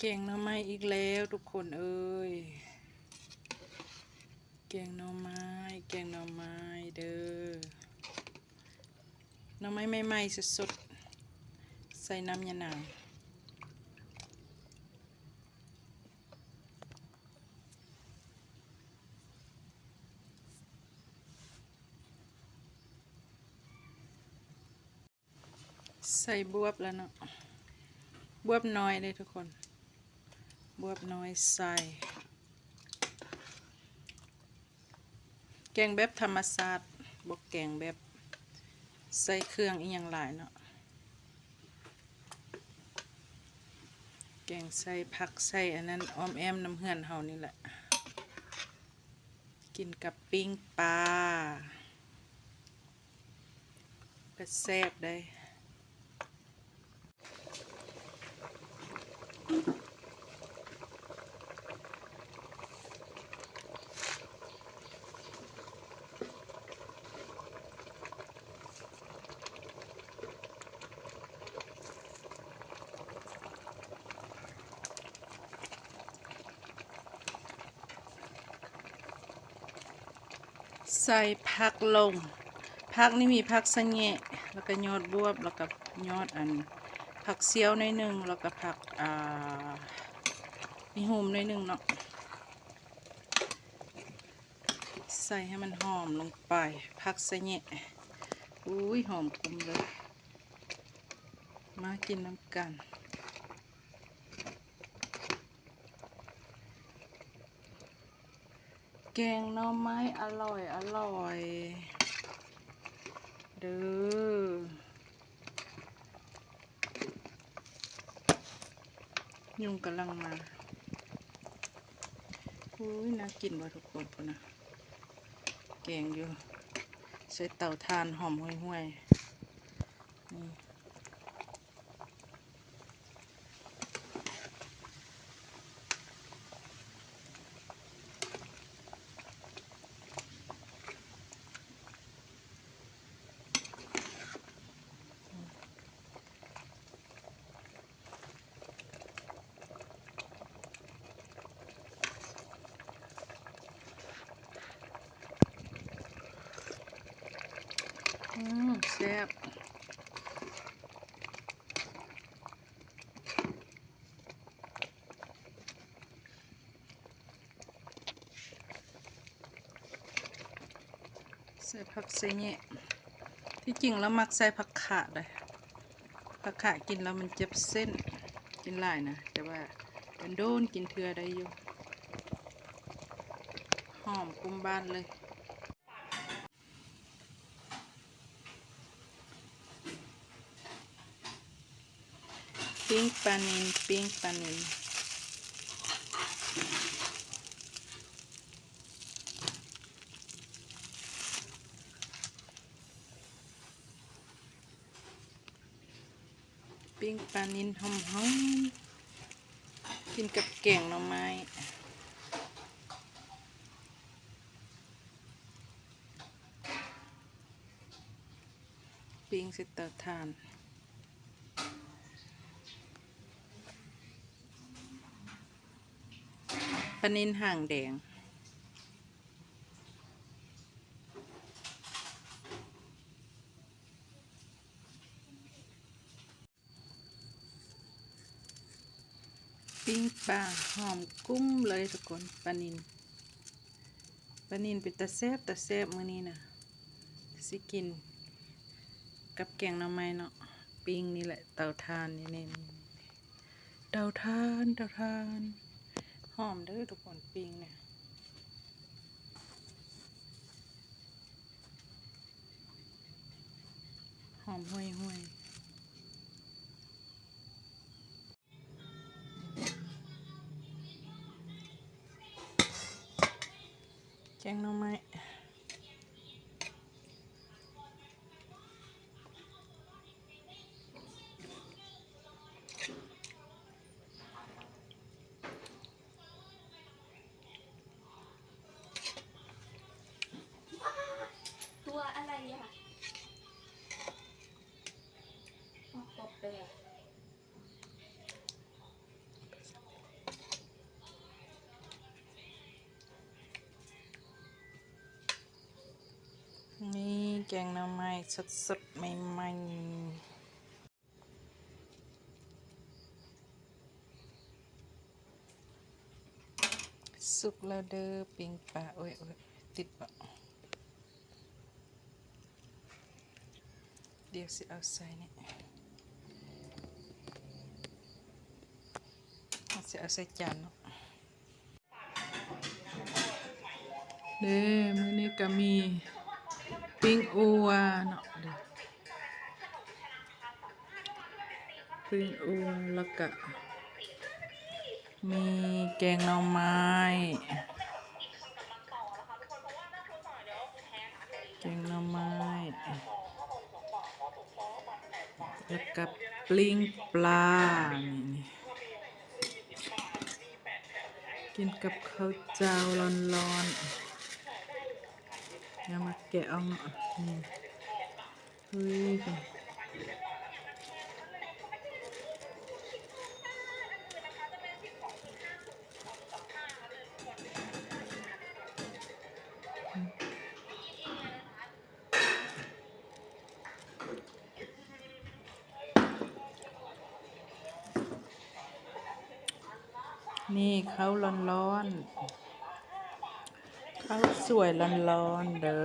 ແກງໜໍ່ໄມ້ອີກແລ້ວທຸກຄົນເອີຍ ແກງໜໍ່ໄມ້ ແກງໜໍ່ໄມ້ເດີ ໜໍ່ໄມ້ໃໝ່ໆສົດໆ ໃສ່ນ້ຳຍານາງ. ໃສ່ບວບແລ້ວເນາະ ບວບນ້ອຍເດ້ທຸກຄົນ ບວບນ້ອຍໃສ່ ແກງແບບທຳມະຊາດ ບໍ່ແກງແບບໃສ່ເຄື່ອງອີ່ຫຍັງຫຼາຍເນາະ ແກງໃສ່ຜັກໃສ່ອັນນັ້ນ ອ້ອມແອ້ມນຳເຮືອນເຮົານີ້ແຫຼະ ກິນກັບປີ້ງປາ ກະແຊບເດ້. ໃສ່ຜັກລົງ ຜັກນີ້ມີຜັກສະແຫຍະ ແລ້ວກະຍອດບວບ ແລ້ວກະຍອດອັນຜັກສ່ຽວໜ້ອຍໜຶ່ງ ແລ້ວກະຜັກ ອ່າ ມີຫຸ່ມໜ້ອຍໜຶ່ງເນາະ ໃສ່ໃຫ້ມັນຫອມລົງໄປ ຜັກສະແຫຍະ ອຸ້ຍ ຫອມກຸ້ມເລີຍ ມາກິນນຳກັນ. ແກງໜໍ່ໄມ້ອະລ່ອຍ ອະລ່ອຍເດີ ຍຸງກຳລັງມາ ອຸ້ຍ ໜ້າກິນບໍ່ທຸກຄົນ ພຸ້ນນະ ແກງຢູ່ ໃສ່ເຕົາຖ່ານຫອມຫ່ວຍໆ ນີ້. ອືມ ແຊບ. ໃສ່ຜັກສະແຫຍະ ທີ່ຈິງລະມັກໃສ່ຜັກຂະໄດ໋ ຜັກຂະກິນແລ້ວມັນເຈັບເສັ້ນ ກິນຫຼາຍນະ ແຕ່ວ່າໂດນໆກິນເທື່ອໄດ້ຢູ່ ຫອມກຸ້ມບ້ານເລີຍ. ປີ້ງປານິນ ປີ້ງປານິນ ປີ້ງປານິນຫອມໆ ກິນກັບແກງໜໍ່ໄມ້. ປີ້ງໃສ່ເຕົາຖ່ານ ປານິນຫາງແດງ ປີ້ງປາຫອມກຸ້ມເລີຍທຸກຄົນ ປານິນ ປານິນເປັນຕາແຊບ ຕາແຊບມື້ນີ້ນະ ຊິກິນກັບແກງໜໍ່ໄມ້ເນາະ ປີ້ງນີ້ແຫຼະ ເຕົາຖ່ານນີ້ ເຕົາຖ່ານ ເຕົາຖ່ານ ຫອມເດີທຸກຄົນ ປີ້ງນະ. ຫອມຫ່ວຍໆ ແກງໜໍ່ໄມ້. ตัวอะไรอะ กบเลยอะ ແກງໜໍ່ໄມ້ສົດໆ ໃໝ່ໆ ສຸກແລ້ວເດີ ປີ້ງປາ. ໂອ້ຍ ໂອ້ຍ ຕິດເບາະ. ດຽວຊິເອົາໃສ່ນີ້ ເຮົາຊິເອົາໃສ່ຈານເນາະ. ເດ້ ມື້ນີ້ກະມີປີ້ງອົ່ວເນາະ ເດ້ ປີ້ງອົ່ວ ແລ້ວກະມີແກງໜໍ່ໄມ້ ແກງໜໍ່ໄມ້ ແລ້ວກະປີ້ງປາ ນີ້ ນີ້ ກິນກັບເຂົ້າເຈົ້າຮ້ອນໆ. ເອົາມາແກະເອົາເນາະ ນີ້ ເຮີ້ຍ. ນີ້ເຂົ້າຮ້ອນໆ ເຂົ້າສວຍຮ້ອນໆເດີ.